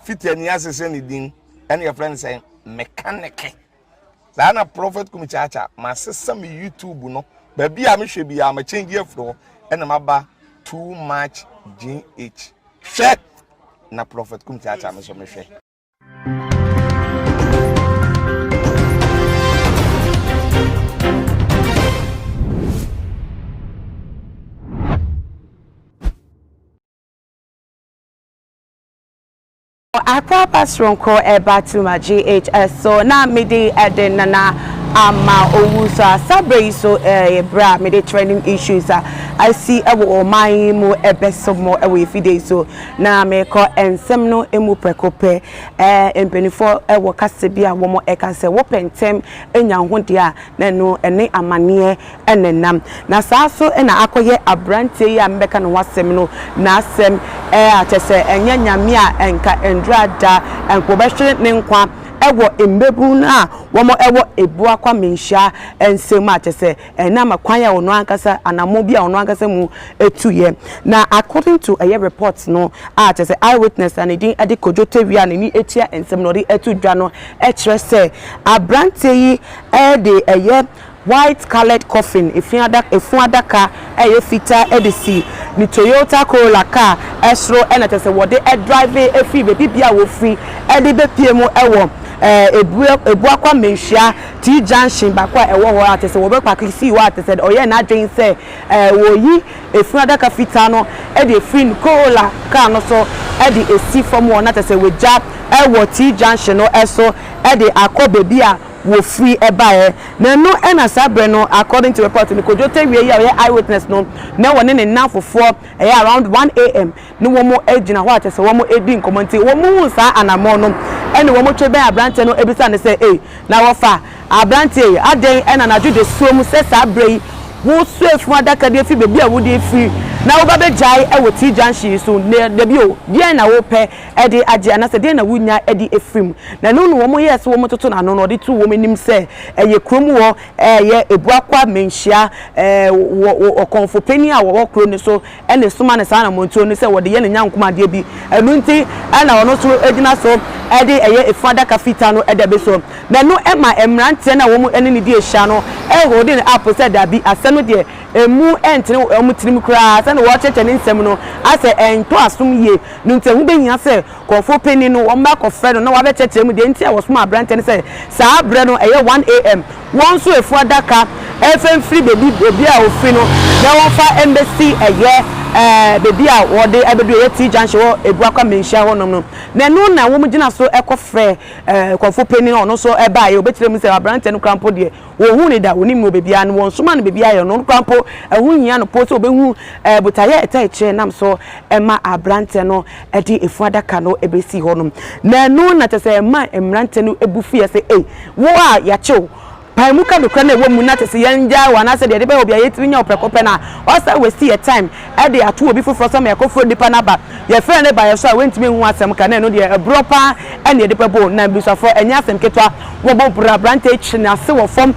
Fitiani asesa ne din ɛna yɛfrɛ no sɛ mekaneke. Saa na Prophet Kumi Kyaakyaa masesa me YouTube no baabi a mehwɛ biara ma change afiri hɔ ɛna maba too much GH. Hwɛ na Prophet Kumi Kyaakyaa me nso mehwɛ. Akwaaba soronko ɛba Tuma GHS so na mede ɛde Nana ama owu so a saa berɛ yi so ɛyɛ berɛ a mede trending issues a asi ɛwɔ ɔman yi mu ɛbɛso mo ɛwɔ efidie yi so na mekɔ nsɛm no emu prɛko pɛ. Ɛɛ mpanimfoɔ ɛwɔ kasa bi a wɔn ɛka sɛ wopɛ ntɛm anya wo ho deɛ a na ɛno ɛne amaneɛ na ɛnam. Na saa nso na akɔyɛ aberanteɛ yi a mebɛka ne ho asɛm no n'asɛm a kyerɛ sɛ ɛnyɛ Nyame a ɛnka ɛndura da ɛnka wɔbɛhwere ne nkwa wɔ mmabun a wɔwɔ Ebuakwa Manhyia nsam a kyerɛ sɛ ɛnam kwan a ɔno ankasa anammɔn bi a ɔno ankasa mu tuiɛ. Na according to ɛyɛ report no a kyerɛ sɛ eye witness a ne din de Kojo Tawia a n'ani tua nsɛm na ɔde ato dwa no kyerɛ sɛ aberanteɛ yi de ɛyɛ White coloured coffin, efunu adaka a ɛyɛ fitaa de si ne Toyota Corolla car soro na kyerɛ sɛ wɔde drive firi baabi biara a wɔfiri de bɛpue mu wɔ Ebuakwa Manhyia T junction baako a ɛwɔ hɔ a kyerɛ sɛ wɔbɛpake sii hɔ a kyerɛ sɛ ɔyɛɛ n'adwene sɛ wɔreyi efunu adaka fitaa no de afiri ne Corolla car no so de asi fam hɔ na kyerɛ sɛ wɔagya wɔ T junction no so de akɔ baabi a wɔfiri baeɛ. Na ɛno na saa berɛ no according to report no, Kojo Tawia yi a ɔyɛ eye witness no, na wɔne ne nnamfofoɔ ɛyɛ around 1 am ne wɔn gyina hɔ a kyerɛ sɛ wɔn redi nkɔmmɔ nti wɔn huu saa anammɔn no ɛna wɔn twe bɛn aberanteɛ no bisa no sɛ ei na wɔfa aberanteɛ yi adɛn ɛna anadwo dasuo mu sɛ saa berɛ yi wosoa efunu adaka de afi baabi a wode afiri na woba bɛgyae wɔ T junction yi so na dabi o deɛn na wopɛ de agye anaasɛ deɛn na wonya de afiri mu? Na ɛno na wɔyɛɛ sɛ wɔtoto n'ano na ɔde too wɔn anim sɛ ɛyɛ kurom hɔ ɛyɛ Abuakwa Manhyia wɔ ɔkɔmfo panin a wɔwɔ kuro no so na ɛsoma no saa anammɔntuo no sɛ wɔde yɛ ne nyankom adeɛ bi. Ɛno nti na ɔno nso gyina so de ɛyɛ efunu adaka fitaa no da bi so. Na ɛno ma mmeranteɛ no a wɔn ne no di ahyia no holde no up sɛ dabi asɛm no deɛ ɛmu ntene wɔn tirim koraa sɛdeɛ wɔrekyerɛkyerɛ ne nsɛm no asɛ ɛntɔ asom yie. No nti, ɛho behia sɛ kɔmfoɔ panin no wɔbɛkɔfrɛ no na wabɛkyerɛkyerɛ mu deɛ nti a wɔsomaa aberanteɛ no sɛ saa berɛ no ɛyɛ 1 AM wɔn nso efunu adaka mfa mfiri baabi baabi a ɔfiri no na wɔmfa mmɛsi ɛyɛ ɛɛ baabi a wɔde abɛduru ɛyɛ T junction wɔ Abuakwa Manhyia hɔnom no. Na ɛno na wɔgyina so kɔfrɛɛ ɛɛ kɔmfoɔ panin no ɔno nso baeɛ ɔbɛkyerɛɛ mu sɛ aberanteɛ no koraa mpo deɛ Wɔnhuu no da, wɔnnim no wɔ baabiara, na wɔnsomaa no baabiara. Ɛno koraa mpo, ɛho nhia no po sɛ wɔbɛhu botaeɛ a ɛtaa akyire nam so ma aberanteɛ no de efunu adaka no bɛsii hɔ no. Na ɛno na kyerɛ sɛ ɛmaa mmeranteɛ no bo fuiɛ sɛ, Ei, wo a yɛakye wo, pae mu ka nokorɛ no a ɛwɔ mu na kyerɛ sɛ yɛngyae wo anaasɛ deɛ yɛde bɛyɛ wo biara yɛtumi nya wo prɛko pɛ no a, woasan wasti yɛ time de ato obi foforɔ so ama yɛakɔfrɛ onipa no aba. Yɛfrɛɛ no baeɛ so a, wantumi anhu asɛm ka, na ɛno deɛ ɛborɔ pa ara na yɛde bɛbɔ wo. Na abusuafoɔ, ɛnyɛ asɛm ketewa. Wɔbɔ boro aberanteɛ yi twe n'ase wɔ fam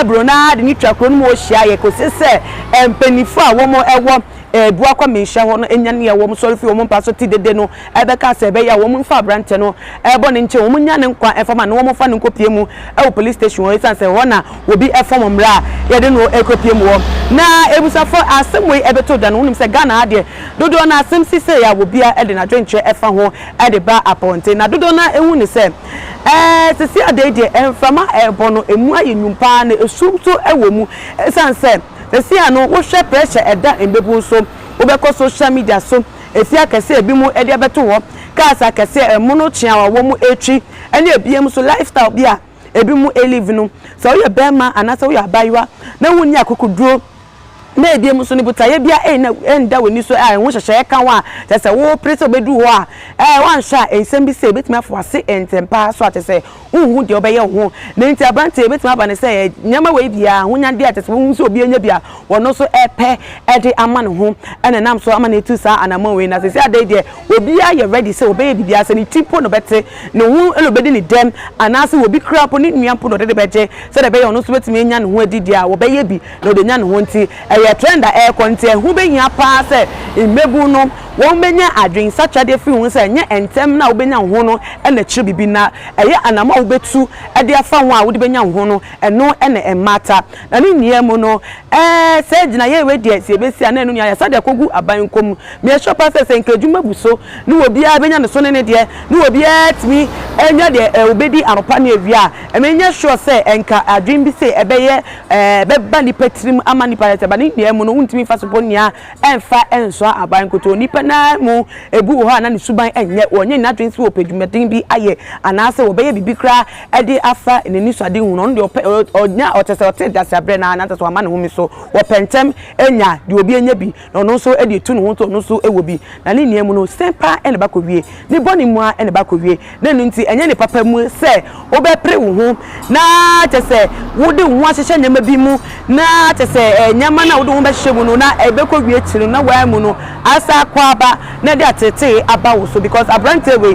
boro no ara de no twa kuro no mu hɔ hyia yɛ kɔsi sɛ mpanimfoɔ a wɔn wɔ Abuakwa Manhyia hɔ no nya nea wɔn sɔre firi wɔn mpa so te dede no bɛka sɛ ɛbɛyɛ a wɔn mfa aberanteɛ no bɔ ne nkyɛn wɔn nya ne nkwa mfa ma no wɔn mfa no nkɔpie mu wɔ police station hɔ ɛsiane sɛ hɔ na obi fam mmerɛ a yɛde no rekɔpie mu hɔ. Na abusuafoɔ asɛm wei ɛbɛtɔ dwa no wonim sɛ Ghana ha deɛ dodoɔ no asɛm si sei a obiara de n'adwenkyerɛ ɛfa ho de ba abɔnten na dodoɔ no ara hu no sɛ Ɛɛ, seesei ada yi deɛ, mframa a ɛrebɔ no, emu ayɛ nwunu pa ara na esum nso wɔ mu. Esiane sɛ seesei ano wohwɛ pressure a ɛda mmabun so, wobɛkɔ social media so, afie akɛse a ebinom de abɛto hɔ, cars akɛse a ɛmono kyeaw a wɔretwi, ne ebinom nso lifestyle bi a ebinom live no, sɛ woyɛ barima anaasɛ woyɛ abaayewa na wunni akokoduro na ebiem nso no botaeɛ biara nna ɛnda w'ani so a ɛho nhyehyɛeɛ ka ho a kyerɛ sɛ worepere sɛ wobɛduru hɔ a ɛɛ woanhwɛ a nsɛm bi sei bɛtumi afa w'ase ntɛm pa ara so a kyerɛ sɛ wonhu deɛ wobɛyɛ wo ho. Na nti aberanteɛ ɛbɛtumi aba no sɛ nneɛma wei biara ahonyadeɛ a kyerɛ sɛ wohu sɛ obi anya bi a ɔno nso ɛrepɛ de ama ne ho ɛna ɛnam so ama no atu saa anammɔn wei. Na seesei ada yi deɛ obiara yɛ ready sɛ ɔbɛyɛ biribiara sɛ ne ti mpo na ɔbɛte ne ho na ɔbɛdi ne dɛm anaasɛ obi koraa mpo ne nua mpo na ɔde de bɛgye sɛdeɛ ɛbɛyɛ ɔno nso bɛtumi anya ne ho adi deɛ a wɔbɛyɛ bi na ɔde anya ne ho nti ɛyɛ trend a ɛrekɔ nti ɛho bɛhia paa sɛ mmabun no Wɔbɛnya adwene nsakyera de afiri ho sɛ ɛnyɛ ntɛm no a wobɛnya wo ho no na ɛkyerɛ biribi na ɛyɛ anamɔ a wobɛtu de afa ho a wode bɛnya wo ho no ɛno na ɛmmata. Na ne nyinaa mu no ɛɛ sɛ gyinaeɛ wei deɛ sɛ yɛbɛsi a na ɛno nyinaa yɛasa de akɔgu aban nkɔ mu. Meyɛ sure paa sɛ sɛ nka adwuma bu so ne obiara bɛnya ne so ne ne deɛ ne obiara atumi anya deɛ ɔbɛdi anɔpa ne awia a, menyɛ sure sɛ nka adwene bi sei ɛbɛyɛ ɛɛ bɛba nnipa tirim ama nnipa ayɛ sɛ ba ne nyinaa mu no wontumi mfa sopo nea ɛmfa nsoa aban nkutoo. Nnipa no ara mu ebi wɔ hɔ a na ne suban nyɛ, wɔnyɛ n'adwene sɛ wɔpɛ dwumaden bi ayɛ anaasɛ wɔbɛyɛ biribi koraa de afa n'anisoadehu no. Ɔno deɛ ɔpɛ, ɔnya, ɔkyerɛ sɛ ɔte daseaberɛ no ara na kyerɛ sɛ wama ne home so. Wɔpɛ ntɛm anya deɛ obi anya bi na ɔno nso de atu ne ho sɛ ɔno nso wɔ bi. Na ne nyinaa mu no, sɛn paa na ɛba kɔwie? Ne bɔne mu ara na ɛba kɔwie. Na ɛno nti, ɛnyɛ ne papa mu sɛ wobɛpere wo ho na kyerɛ sɛ wode wo ho ahyehyɛ nneɛma bi mu na kyerɛ sɛ nneɛma no a wode wo ho bɛhyehyɛ mu no na ɛbɛkɔ wie akyiri no na woammu no asa akɔ aba na ɛde ateetee aba wo so because aberanteɛ wei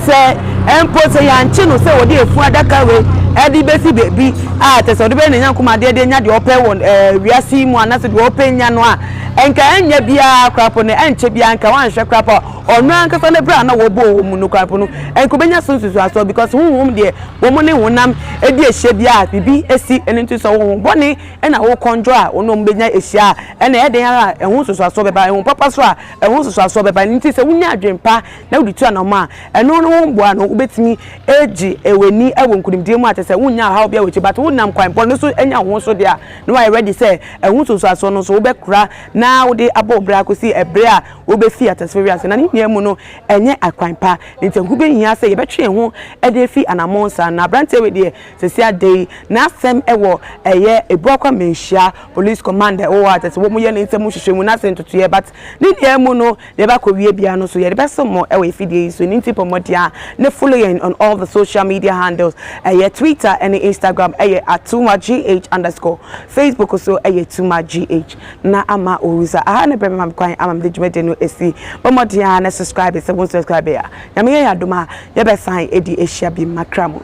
sɛ mpo sɛ yɛankye no sɛ wɔde efunu adaka wei ɛde bɛsi baabi a kyerɛ sɛ ɔde bɛyɛ ne nyankom adeɛ de anya deɛ ɔpɛ wɔ wiase yi mu anaasɛ deɛ ɔpɛ nya no a nka ɛnyɛ biara koraa po no ɛnkyɛ biara nka wanhwɛ koraa po a Ɔno ankasa ne bra a na wɔbɔɔ wɔ mu no koraa mpo no, nka obenya so nsusuansoɔ because honhom deɛ wɔn ne honam di ahyia biara a biribi si, ɛno nti sɛ honhom bɔne na wo conjure a wo ne wɔn bɛnya ahyia a, ɛna ɛyɛ den ara a ɛho nsusuansoɔ bɛba, ɛho papa so a ɛho nsusuansoɔ bɛba, ɛno nti sɛ wonya adwene pa na wode tu anamɔ a, ɛno no ho mmoa no wobɛtumi agye w'ani wɔ nkunimdie mu a kyerɛ sɛ wonnya ɔhaw biara wɔ akyi but wonam kwan bɔne so anya wo ho so deɛ a na woayɛ ready sɛ ɛho nsusuansoɔ no nso wobɛkora na wode abɔ wo bra akɔsi ɛberɛ a Wobefi ateasefo wiase, na ne nyinaa mu no, ɛnyɛ akwan pa. Enti ɛho behia sɛ yɛbɛtwe yɛn ho de afi anammɔn saa. Na aberanteɛ wei deɛ, seesei ada yi, n'asɛm wɔ ɛyɛ Ebuakwa Manhyia Police Command a ɛwɔ hɔ a kyerɛ sɛ wɔyɛ ne nsɛm nhwehwɛmu na asɛ ntotoeɛ. But ne nyinaa mu no, deɛ ɛbɛkɔ wie biara no nso, yɛde bɛsom mo wɔ afidie yi so. Ɛno nti bɔ mmɔden ara na follow yɛn on all the social media handles, ɛyɛ Twitter ne Instagram ɛyɛ @tumagh underscore, Facebook nso ɛyɛ tumagh. na ama owusa aha ne brɛ bɛma me kwan ama mede dwumadie no asi. Bɔ mmɔden ara na subscribe sɛ wo nsubscribe a. Nyame yɛ yɛn adom a yɛbɛsan adi ahyia bi makra mu.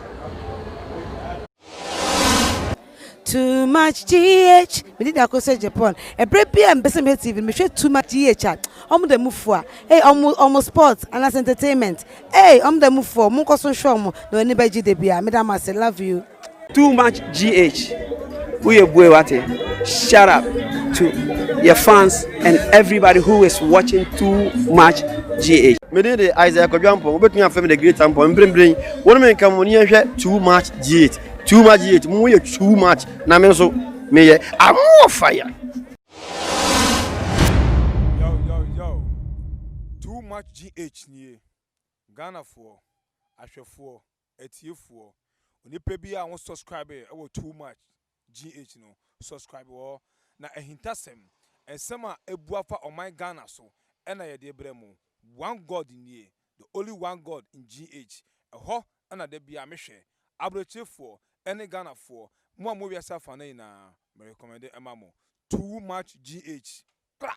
Too much GH Me din de Akosua Japan Ɛberɛ biara a mepɛ sɛ mehwɛ TV no mehwɛ Too much GH a Ɔmo da mu fua Ei ɔmo ɔmo sports anaasɛ entertainment Ei ɔmo da mu fua Monkɔ so nhwɛ ɔmo na w'ani bɛgye da biara Meda mo ase love you. Too much GH woyɛ bue wate shut up to your fans and everybody who is watching too much GH. Me din de Isaiah Kwadwo Ampong, wobɛtumi afrɛ me The Great Ampong. Mprempren, wo ne me nka mo ne yɛnhwɛ Too Much GH. Too Much GH, mo yɛ too much na me nso meyɛ I'm more fire. Yo yo yo, Too Much GH nie, Ghanafoɔ, ahwɛfoɔ, atiefoɔ, onipa biara a wo subscribe wɔ Too Much GH no, subscribe wɔ hɔ, na ahintasɛm, nsɛm a abu afa ɔman Ghana so na yɛde brɛ mo. One God nie, the only one God in GH, ɛhɔ na da biara mehwɛ. Abrokyerefoɔ ne Ghanafoɔ, mo a mowɔ wiase afanan nyinaa, me recommend ma mo. Too Much GH. Kra!